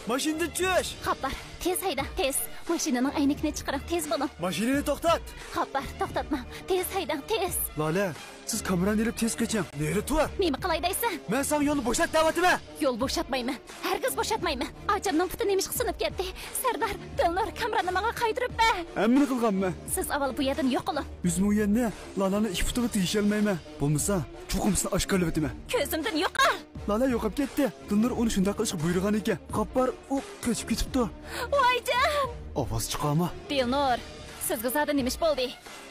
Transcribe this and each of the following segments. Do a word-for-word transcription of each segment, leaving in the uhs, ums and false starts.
ماشىنىدىن چۈش! غاپپار، تېز ھەيدەڭ، تېز! ماشىنىنىڭ ئەينىكىنى چىقىرىڭ، تېز بولۇڭ! ماشىنىنى توختات! غاپپار، توختاتماڭ! تېز ھەيدەڭ، تېز! لالە، سىز كامېرانى ئېلىپ تېز قېچىڭ! نېرى تۇر! نېمە قىلاي دەيسەن؟ مەن ساڭا يولنى بوشات دەۋاتىمەن! يول بوشاتمايمەن! ھەرگىز بوشاتمايمەن! ئاچامنىڭ پۇتى نېمىشقا سۇنۇپ كەتتى؟ سەردار، دىلنۇر، كامېراننى ماڭا قايتۇرۇپ بەر! ھەممىنى قىلغانمەن! سىز ئاۋۋال بۇ يەردىن يوقىلىڭ! ئۆزۈم ئۇ يەرنى لالەنىڭ ئىككى پۇتىغا تېگىشەلمەيمەن! بولمىسا، چوقۇم سېنى ئاشكارىلىۋېتىمەن! كۆزۈمدىن يوقال! لالە يوقاپ كەتتى. دىلنۇر ئۇنى شۇنداق قىلىشقا بۇيرۇغان ئىكەن. غاپپار ئۇ قېچىپ كېتىپتۇ. ۋايجان! ئاۋاز چىقارما. دىلنۇر، سىزگە زادى نېمە ئىش بولدى؟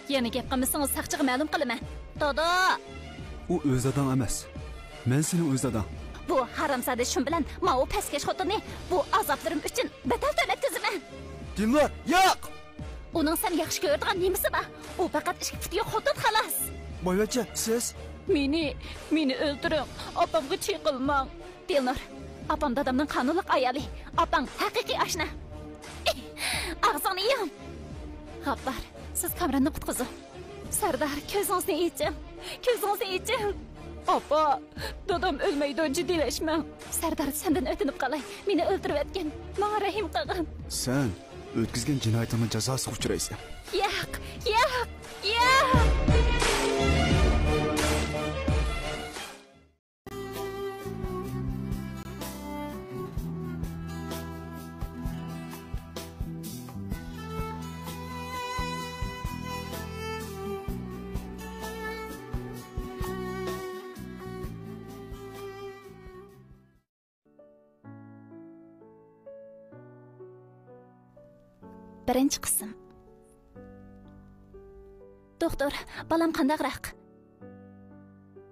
يەنە گەپ قىلمىسىڭىز ساقچىغا مەلۇم قىلىمەن. دادا! ئۇ ئۆز داداڭ ئەمەس. مەن سېنىڭ ئۆز داداڭ. بۇ ھارامزادە شۇم بىلەن ماۋۇ پەسكەش خوتۇننى بۇ ئازابلىرىم ئۈچۈن بەدەل تۆلەتكۈزىمەن. دىلنۇر، ياق! ئۇنىڭ سەن ياخشى كۆرىدىغان نېمىسى بار؟ ئۇ پەقەت ئىككى پۇتى يوق خوتۇن، خالاس. بايۋەچچە، سىز؟ مېنى، مېنى ئۆلتۈرۈڭ، ئاپامغا چېقىلماڭ. دىلنۇر، ئاپام دادامنىڭ قانۇنلۇق ئايالى، ئاپاڭ ھەقىقىي ئاشنا. ئاغزىڭنى يۇم. غاپپار، سىز كامراننى قۇتقۇزۇڭ. سەردار، كۆزىڭىزنى ئېچىڭ، كۆزىڭىزنى ئېچىڭ. ئاپا، دادام ئۆلمەيدۇ، جىددىيلەشمەڭ. سەردار، سەندىن ئۆتۈنۈپ قالاي، مېنى ئۆلتۈرۈۋەتكىن، ماڭا رەھىم قىلغىن. سەن ئۆتكۈزگەن جىنايىتىڭنىڭ جازاسىغا ئۇچرايسەن. ياق، ياق، ياق! بىرىنچى قىسىم. دوختۇر، بالام قانداقراق؟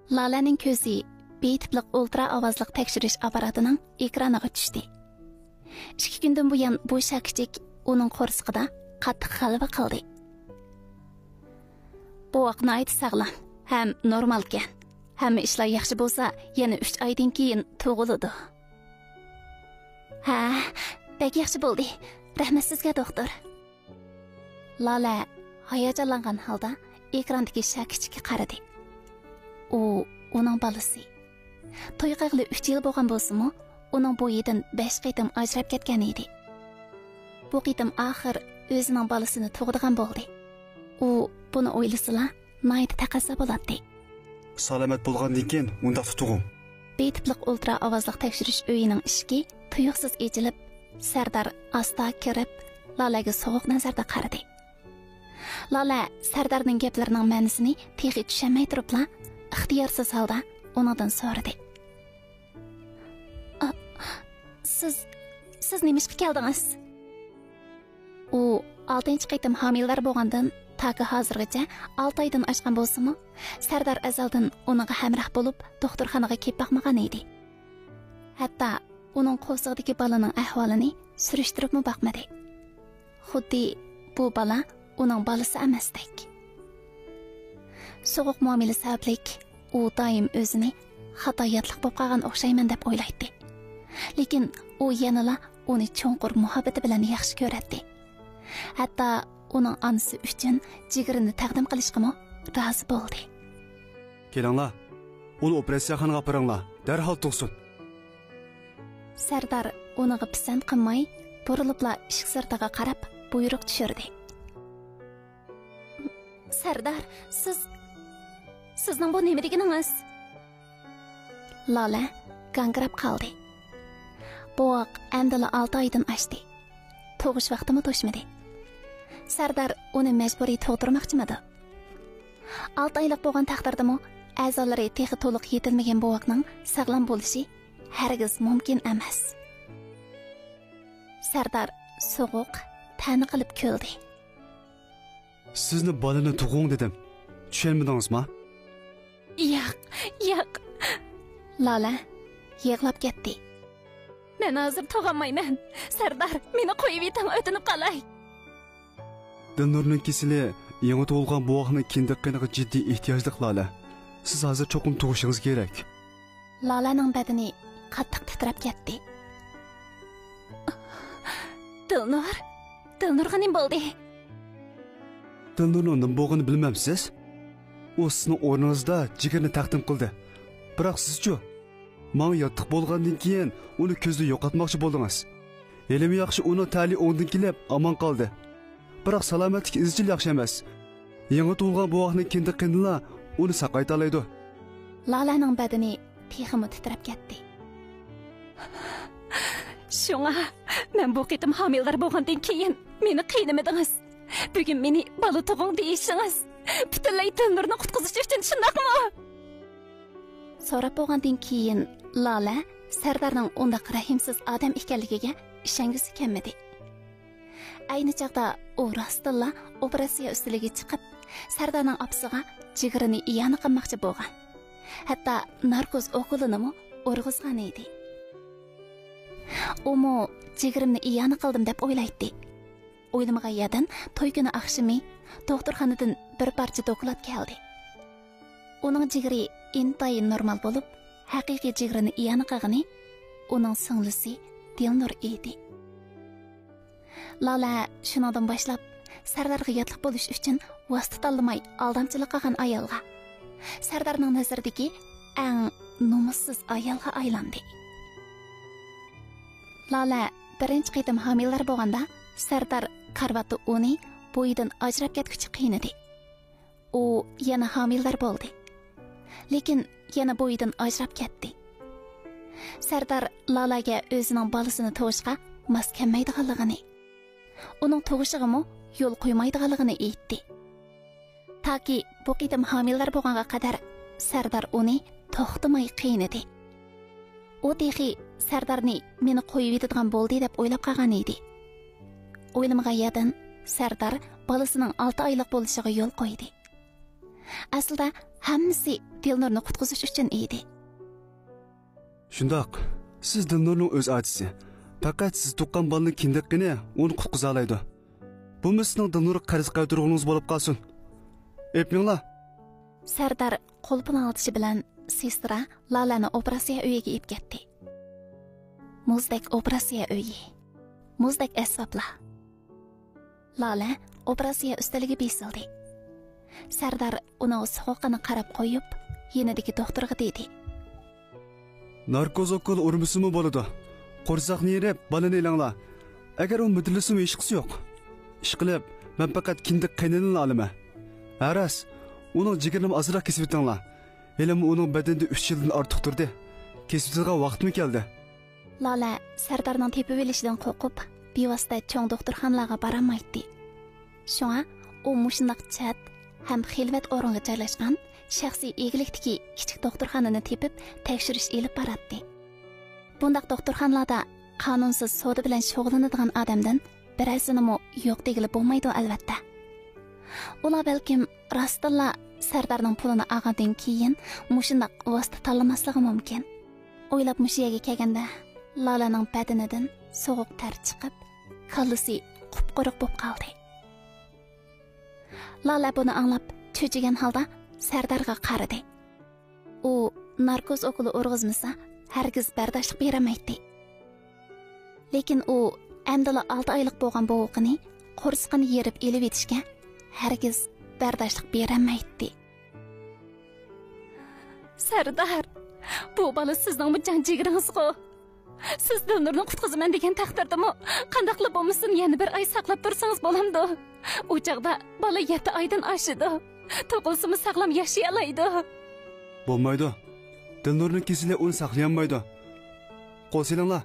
لالەنىڭ كۆزى بى تىپلىق ئۇلترا ئاۋازلىق تەكشۈرۈش ئاپپاراتىنىڭ ئېكرانىغا چۈشتى. ئىككى كۈندىن بۇيان بۇ شاكىچىك ئۇنىڭ قورسىقىدا قاتتىق غەلىبە قىلدى. بوۋاق ناھايىتى ساغلام ھەم نورمالكەن. ھەممە ئىشلار ياخشى بولسا، يەنە ئۈچ ئايدىن كېيىن تۇغۇلىدۇ. ھە، بەك ياخشى بولدى. رەھمەت سىزگە، دوختۇر. لالە ھاياجانلانغان ھالدا ئېكراندىكى شاكىچىككە قارىدى. ئۇ ئۇنىڭ بالىسى. توي قىلغىلى ئۈچ يىل بولغان بولسىمۇ، ئۇنىڭ بويىدىن بەش قېتىم ئاجراپ كەتكەن ئىدى. بۇ قېتىم ئاخىر ئۆزىنىڭ بالىسىنى تۇغىدىغان بولدى. ئۇ بۇنى ئويلىسىلا، ناھايىتى تەقەززا بولاتتى. سالامەت بولغاندىن كېيىن ئۇنداقتا تۇغۇڭ. بى تىپلىق ئۇلترا ئاۋازلىق تەكشۈرۈش ئۆيىنىڭ ئىشىكى تۇيۇقسىز ئېچىلىپ، سەردار ئاستا كىرىپ، لالەگە سوغۇق نەزەردە قارىدى. لالە سەردارنىڭ گەپلىرىنىڭ مەنىسىنى تېخى چۈشەنمەي تۇرۇپلا، ئىختىيارسىز ھالدا ئۇنىڭدىن سورىدى. ئا، سىز، سىز نېمىشقا كەلدىڭىز؟ ئۇ ئالتىنچى قېتىم ھامىلىدار بولغاندىن تاكى ھازىرغىچە ئالتە ئايدىن ئاشقان بولسىمۇ، سەردار ئەزەلدىن ئۇنىڭغا ھەمراھ بولۇپ، دوختۇرخانىغا كېلىپ باقمىغان ئىدى. ھەتتا ئۇنىڭ قورسىقىدىكى بالىنىڭ ئەھۋالىنى سۈرۈشتۈرۈپمۇ باقمىدى. خۇددى بۇ بالا ئۇنىڭ بالىسى ئەمەستەك. سوغۇق مۇئامىلە سەۋەبلىك ئۇ دائىم ئۆزىنى خاتا ياتلىق بولۇپ قالغان ئوخشايمەن دەپ ئويلايتتى. لېكىن ئۇ يەنىلا ئۇنى چوڭقۇر مۇھەببىتى بىلەن ياخشى كۆرەتتى. ھەتتا ئۇنىڭ ئانىسى ئۈچۈن جىگىرىنى تەقدىم قىلىشقىمۇ رازى بولدى. كېلىڭلار، ئۇنى ئوپېراتسىيەخانىغا ئاپىرىڭلار، دەرھال تۇغسۇن. سەردار ئۇنىڭغا پىسەنت قىلماي، بۇرۇلۇپلا ئىشىك سىرتىغا قاراپ بۇيرۇق چۈشۈردى. سەردار، سىز، سىزنىڭ بۇ نېمە دېگىنىڭىز؟ لالە گاڭگىراپ قالدى. بوۋاق ئەمدىلا ئالتە ئايدىن ئاشتى. تۇغۇش ۋاقتىمۇ توشمىدى. سەردار ئۇنى مەجبۇرىي تۇغدۇرماقچىمىدى؟ ئالتە ئايلىق بولغان تەقدىردىمۇ، ئەزالىرى تېخى تولۇق يېتىلمىگەن بوۋاقنىڭ ساغلام بولۇشى ھەرگىز مۇمكىن ئەمەس. سەردار سوغۇق، تەنە قىلىپ كۈلدى. سىزنى بالىنى تۇغۇڭ دېدىم. چۈشەنمىدىڭىزما؟ ياق، ياق. لالە يىغلاپ كەتتى. مەن ھازىر تۇغالمايمەن. سەردار، مېنى قويۇۋېتىڭ، ئۆتۈنۈپ قالاي. دىلنۇرنىڭ كېسىلى يېڭى تۇغۇلغان بوۋاقنىڭ كىندىك قېنىغا جىددىي ئېھتىياجلىق، لالە. سىز ھازىر چوقۇم تۇغۇشىڭىز كېرەك. لالەنىڭ بەدىنى قاتتىق تىترەپ كەتتى. دىلنۇر؟ دىلنۇرغا نېمە بولدى؟ دىلنۇرنىڭ نېمە بولغىنىنى بىلمەمسىز؟ ئۇ سىزنىڭ ئورنىڭىزدا جىگىرنى تەقدىم قىلدى. بىراق سىزچۇ؟ ماڭا ياتلىق بولغاندىن كېيىن ئۇنى كۆزدىن يوقاتماقچى بولدىڭىز. ھېلىمۇ ياخشى، ئۇنىڭ تەلىيى ئوڭدىن كېلىپ ئامان قالدى. بىراق سالامەتلىكى ئىزچىل ياخشى ئەمەس. يېڭى تۇغۇلغان بوۋاقنىڭ كىندىك قېنىلا ئۇنى ساقايتالايدۇ. لالەنىڭ بەدىنى تېخىمۇ تىترەپ كەتتى. شۇڭا مەن بۇ قېتىم ھامىلىدار بولغاندىن كېيىن مېنى قىينىمىدىڭىز. بۈگۈن مېنى بالا تۇغۇڭ دېيىشىڭىز پۈتۈنلەي دىلنۇرنى قۇتقۇزۇش ئۈچۈن، شۇنداقمۇ؟ سوراپ بولغاندىن كېيىن لالە سەردارنىڭ ئۇنداق رەھىمسىز ئادەم ئىكەنلىكىگە ئىشەنگۈسى كەلمىدى. ئەينى چاغدا ئۇ راستتىنلا ئوپېراتسىيە ئۈستىلىگە چىقىپ، سەردارنىڭ ئاپىسىغا جىگىرىنى ئىئانە قىلماقچى بولغان. ھەتتا ناركوز ئوكۇلىنىمۇ ئۇرغۇزغان ئىدى. ئۇمۇ جىگىرىمنى ئىئانە قىلدىم دەپ ئويلايتتى. ئويلىمىغان يەردىن توي كۈنى ئاخشىمى دوختۇرخانىدىن بىر پارچە دوكلات كەلدى. ئۇنىڭ جىگىرى ئىنتايىن نورمال بولۇپ، ھەقىقىي جىگىرىنى ئىئانە قىلغىنى ئۇنىڭ سىڭلىسى دىلنۇر ئىدى. لالە شۇنىڭدىن باشلاپ سەردارغا ياتلىق بولۇش ئۈچۈن ۋاسىتە تاللىماي ئالدامچىلىق قىلغان ئايالغا، سەردارنىڭ نەزىرىدىكى ئەڭ نومۇسسىز ئايالغا ئايلاندى. لالە بىرىنچى قېتىم ھامىلىدار بولغاندا، سەردار كارىۋاتتا ئۇنى بويىدىن ئاجراپ كەتكۈچە قىينىدى. ئۇ يەنە ھامىلىدار بولدى. لېكىن يەنە بويىدىن ئاجراپ كەتتى. سەردار لالەگە ئۆزىنىڭ بالىسىنى تۇغۇشقا ماس كەلمەيدىغانلىقىنى، ئۇنىڭ تۇغۇشىغىمۇ يول قويمايدىغانلىقىنى ئېيتتى. تاكى بۇ قېتىم ھامىلىدار بولغانغا قەدەر سەردار ئۇنى توختىماي قىينىدى. ئۇ تېخى سەردارنى مېنى قويۇۋېتىدىغان بولدى دەپ ئويلاپ قالغان ئىدى. ئويلىمىغان يەردىن سەردار بالىسىنىڭ ئالتە ئايلىق بولۇشىغا يول قويدى. ئەسلىدە ھەممىسى دىلنۇرنى قۇتقۇزۇش ئۈچۈن ئىدى. شۇنداق، سىز دىلنۇرنىڭ ئۆز ئاچىسى. پەقەت سىز تۇغقان بالىنىڭ كىندىك قېنى ئۇنى قۇتقۇزالايدۇ. بۇمۇ سىزنىڭ دىلنۇرغا قەرز قايتۇرغىنىڭىز بولۇپ قالسۇن. ئېپىڭلار. سەردار قول پۇلىنى ئالدىشى بىلەن سېسترا لالەنى ئوپېراتسىيە ئۆيىگە ئېلىپ كەتتى. مۇزدەك ئوپېراتسىيە ئۆيى. مۇزدەك ئەسۋابلار. لالە ئوپېراتسىيە ئۈستىلىگە بېسىلدى. سەردار ئۇنىڭ سوغۇقىنى قاراپ قويۇپ، يېنىدىكى دوختۇرغا دېدى. ناركوز ئوكۇل ئۇرمىسىمۇ بولىدۇ. قورساقنى يېرىپ، بالىنى ئېلىڭلار. ئەگەر ئۇ مىدىرلىسىمۇ ھېچقىسى يوق. ئىشقىلىپ، مەن پەقەت كىندىك قېنىنىلا ئالىمەن. ھە راست، ئۇنىڭ جىگىرىنىمۇ ئازراق كېسىۋېتىڭلار. ھېلىمۇ ئۇنىڭ بەدىنىدە ئۈچ يىلدىن ئارتۇق تۇردى. كېسىۋېتىدىغان ۋاقىتمۇ كەلدى. لالە سەردارنىڭ تېپىۋېلىشىدىن قورقۇپ، بىۋاسىتە چوڭ دوختۇرخانىلارغا بارالمايتتى. شۇڭا ئۇ مۇشۇنداق چەت ھەم خىلۋەت ئورۇنغا جايلاشقان شەخسىي ئىگىلىكتىكى كىچىك دوختۇرخانىنى تېپىپ، تەكشۈرۈش ئېلىپ باراتتى. بۇنداق دوختۇرخانىلاردا قانۇنسىز سودا بىلەن شۇغۇللىنىدىغان ئادەمدىن بىرەرسىنىمۇ يوق دېگىلى بولمايدۇ، ئەلۋەتتە. ئۇلار بەلكىم راستتىنلا سەردارنىڭ پۇلىنى ئالغاندىن كېيىن مۇشۇنداق ۋاسىتە تاللىماسلىقى مۇمكىن. ئويلاپ مۇشۇ يەرگە كەلگەندە، لالەنىڭ بەدىنىدىن سوغۇق تەر چىقىپ، كاللىسى قۇپقۇرۇق بولۇپ قالدى. لالە بۇنى ئاڭلاپ، چۆچۈگەن ھالدا سەردارغا قارىدى. ئۇ ناركوز ئوكۇلى ئۇرغۇزمىسا، ھەرگىز بەرداشلىق بېرەلمەيتتى. لېكىن ئۇ ئەمدىلا ئالتە ئايلىق بولغان بوۋىقىنى قورسىقىنى يېرىپ ئېلىۋېتىشكە ھەرگىز بەرداشلىق بېرەلمەيتتى. سەردار، بۇ بالا سىزنىڭمۇ جان جىگىرىڭىزغۇ؟ سىز دىلنۇرنى قۇتقۇزىمەن دېگەن تەقدىردىمۇ، قانداقلا بولمىسۇن، يەنە بىر ئاي ساقلاپ تۇرسىڭىز بولامدۇ؟ ئۇ چاغدا بالا يەتتە ئايدىن ئاشىدۇ. تۇغۇلسىمۇ ساغلام ياشىيالايدۇ. بولمايدۇ. دىلنۇرنىڭ كېسىلى ئۇنى ساقلىيالمايدۇ. قول سېلىڭلار.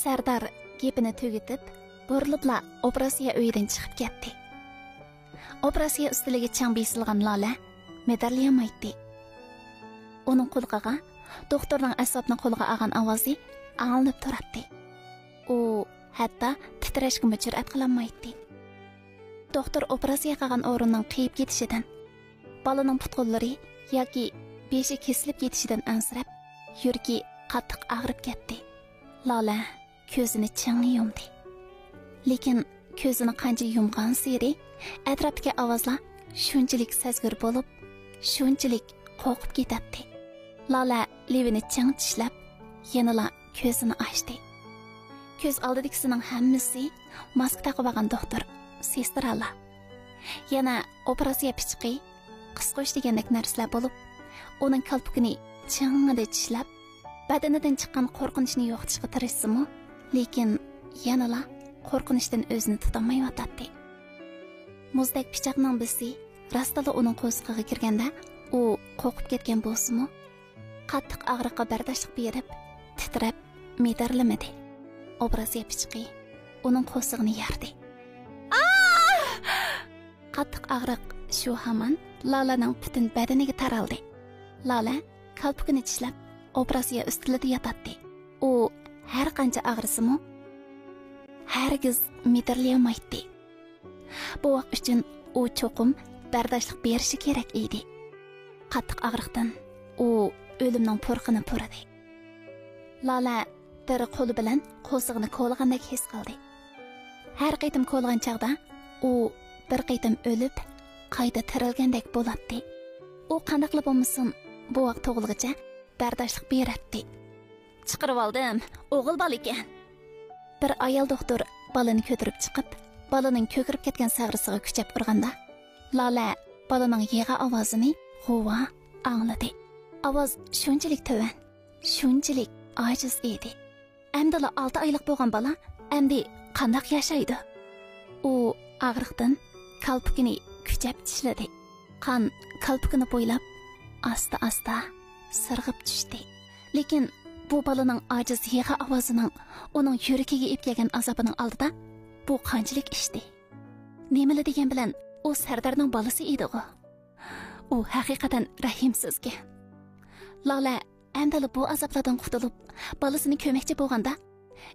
سەردار گېپىنى تۈگىتىپ، بۇرۇلۇپلا ئوپېراتسىيە ئۆيىدىن چىقىپ كەتتى. ئوپېراتسىيە ئۈستىلىگە چىڭ بېسىلغان لالە مىدىرلىيالمايتتى. ئۇنىڭ قۇلىقىغا دوختۇرنىڭ ئەسۋابنى قولىغا ئالغان ئاۋازى ئاڭلىنىپ تۇراتتى. ئۇ ھەتتا تىترەشكىمۇ جۈرئەت قىلالمايتتى. دوختۇر ئوپېراتسىيە قىلغان ئورۇننىڭ قېيىپ كېتىشىدىن، بالىنىڭ پۇت-قوللىرى ياكى بېشى كېسىلىپ كېتىشىدىن ئەنسىرەپ، يۈرىكى قاتتىق ئاغرىپ كەتتى. لالە كۆزىنى چىڭ يۇمدى. لېكىن كۆزىنى قانچە يۇمغانسېرى، ئەتراپتىكى ئاۋازلار شۇنچىلىك سەزگۈر بولۇپ، شۇنچىلىك قورقۇپ كېتەتتى. لالە لېۋىنى چىڭ چىشلەپ، يەنىلا كۆزىنى ئاچتى. كۆز ئالدىدىكىسىنىڭ ھەممىسى ماسكا تاقىۋالغان دوختۇر، سېسترالار. يەنە ئوپېراتسىيە پىچىقى، قىسقۇچ دېگەندەك نەرسىلەر بولۇپ، ئۇنىڭ كالپۇكىنى چىڭڭىدە چىشلەپ، بەدىنىدىن چىققان قورقۇنچنى يوقىتىشقا تىرىشسىمۇ، لېكىن يەنىلا قورقۇنچتىن ئۆزىنى تۇتالمايۋاتاتتى. مۇزدەك پىچاقنىڭ بىسى راستلا ئۇنىڭ قورسىقىغا كىرگەندە، ئۇ قورقۇپ كەتكەن بولسىمۇ، قاتتىق ئاغرىققا بەرداشلىق بېرىپ، تىترەپ، مىدىرلىمىدى. ئوبرازىيە پىچىقى ئۇنىڭ قورسىقىنى ياردى. قاتتىق ئاغرىق شۇ ھامان لالەنىڭ پۈتۈن بەدىنىگە تارالدى. لالە كالپۇكىنى چىشلەپ، ئوپېراتسىيە ئۈستىلىدە ياتاتتى. ئۇ ھەر قانچە ئاغرىسىمۇ، ھەرگىز مىدىرلىيالمايتتى. بوۋاق ئۈچۈن ئۇ چوقۇم بەرداشلىق بېرىشى كېرەك ئىدى. قاتتىق ئاغرىقتىن ئۇ ئۆلۈمنىڭ پۇرىقىنى پۇرىدى. لالە بىر قولى بىلەن قورسىقىنى كولىغاندەك ھېس قىلدى. ھەر قېتىم كولىغان چاغدا ئۇ بىر قېتىم ئۆلۈپ، قايتا تىرىلگەندەك بولاتتى. ئۇ قانداقلا بولمىسۇن، بوۋاق تۇغۇلغۇچە بەرداشلىق بېرەتتى. چىقىرىۋالدىم، ئوغۇل بالا ئىكەن. بىر ئايال دوختۇر بالىنى كۆتۈرۈپ چىقىپ، بالىنىڭ كۆكىرىپ كەتكەن ساغرىسىغا كۈچەپ ئۇرغاندا، لالە بالىنىڭ يىغا ئاۋازىنى غۇۋا ئاڭلىدى. ئاۋاز شۇنچىلىك تۆۋەن، شۇنچىلىك ئاجىز ئىدى. ئەمدىلا ئالتە ئايلىق بولغان بالا ئەمدى قانداق ياشايدۇ؟ ئۇ ئاغرىقتىن كالپۇكىنى كۈچەپ چىشلىدى. قان كالپۇكىنى بويلاپ ئاستا-ئاستا سىرغىپ چۈشتى. لېكىن بۇ بالىنىڭ ئاجىز يىغا ئاۋازىنىڭ ئۇنىڭ يۈرىكىگە ئېلىپ كەلگەن ئازابىنىڭ ئالدىدا بۇ قانچىلىك ئىشتى؟ نېمىلا دېگەن بىلەن ئۇ سەردارنىڭ بالىسى ئىدىغۇ؟ ئۇ ھەقىقەتەن رەھىمسىزكەن. لالە ئەمدىلا بۇ ئازابلاردىن قۇتۇلۇپ، بالىسىنى كۆرمەكچى بولغاندا،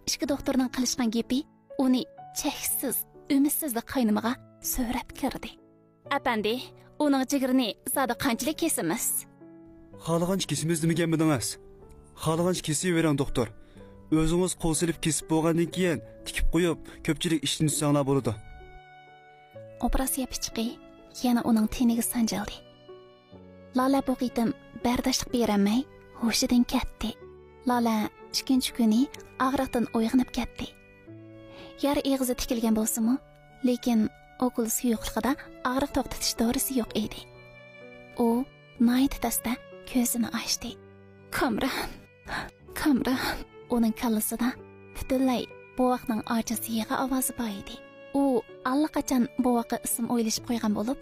ئىچكى دوختۇرنىڭ قىلىشقان گېپى ئۇنى چەكسىز ئۈمىدسىزلىك قاينىمىغا سۆرەپ كىردى. ئەپەندى، ئۇنىڭ جىگىرىنى زادى قانچىلىك كېسىمىز؟ خالىغانچە كېسىمىز دېمىگەنمىدىڭىز؟ خالىغانچە كېسىۋېرىڭ، دوختۇر. ئۆزىڭىز قول سېلىپ كېسىپ بولغاندىن كېيىن، تىكىپ قويۇپ، كۆپچىلىك ئىشتىن تۈزسەڭلار بولىدۇ. ئوپېراتسىيە پىچىقى يەنە ئۇنىڭ تېنىگە سانجىلدى. لالە بۇ قېتىم بەرداشلىق بېرەلمەي، ھوشىدىن كەتتى. لالە ئىككىنچى كۈنى ئاغرىقتىن ئويغىنىپ كەتتى. يارا ئېغىزى تىكىلگەن بولسىمۇ، لېكىن ئوكۇل سۇيۇقلۇقىدا ئاغرىق توختىتىش دورىسى يوق ئىدى. ئۇ ناھايىتى تەستە كۆزىنى ئاچتى. كامران! كامران! ئۇنىڭ كاللىسىدا پۈتۈنلەي بوۋاقنىڭ ئاجىز يىغا ئاۋازى بار ئىدى. ئۇ ئاللىقاچان بوۋاققا ئىسىم ئويلىشىپ قويغان بولۇپ،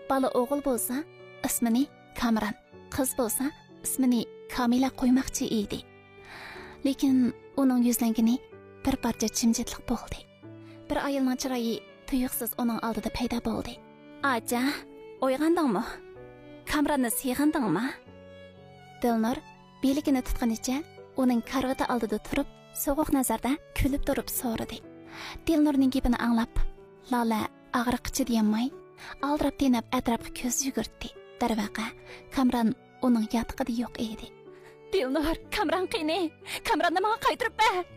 بالا ئوغۇل بولسا، ئىسمىنى كامران، قىز بولسا، ئىسمىنى كامىلە قويماقچى ئىدى. لېكىن ئۇنىڭ يۈزلەنگىنى بىر پارچە جىمجىتلىق بولدى. بىر ئايالنىڭ چىرايى تۇيۇقسىز ئۇنىڭ ئالدىدا پەيدا بولدى. ئاچا، ئويغاندىڭمۇ؟ كامراننى سېغىندىڭمۇ؟ دىلنۇر بىلىكىنى تۇتقىنىچە ئۇنىڭ كارىۋىتى ئالدىدا تۇرۇپ، سوغۇق نەزەردە كۈلۈپ تۇرۇپ سورىدى. دىلنۇرنىڭ گېپىنى ئاڭلاپ، لالە ئاغرىققا چىدىيالماي، ئالدىراپ تېنەپ ئەتراپقا كۆز يۈگۈرتتى. دەرۋەقە، كامران ئۇنىڭ ياتىقىدا يوق ئىدى. دىلنۇر، كامران قېنى؟ كامراننى ماڭا قايتۇرۇپ بەر!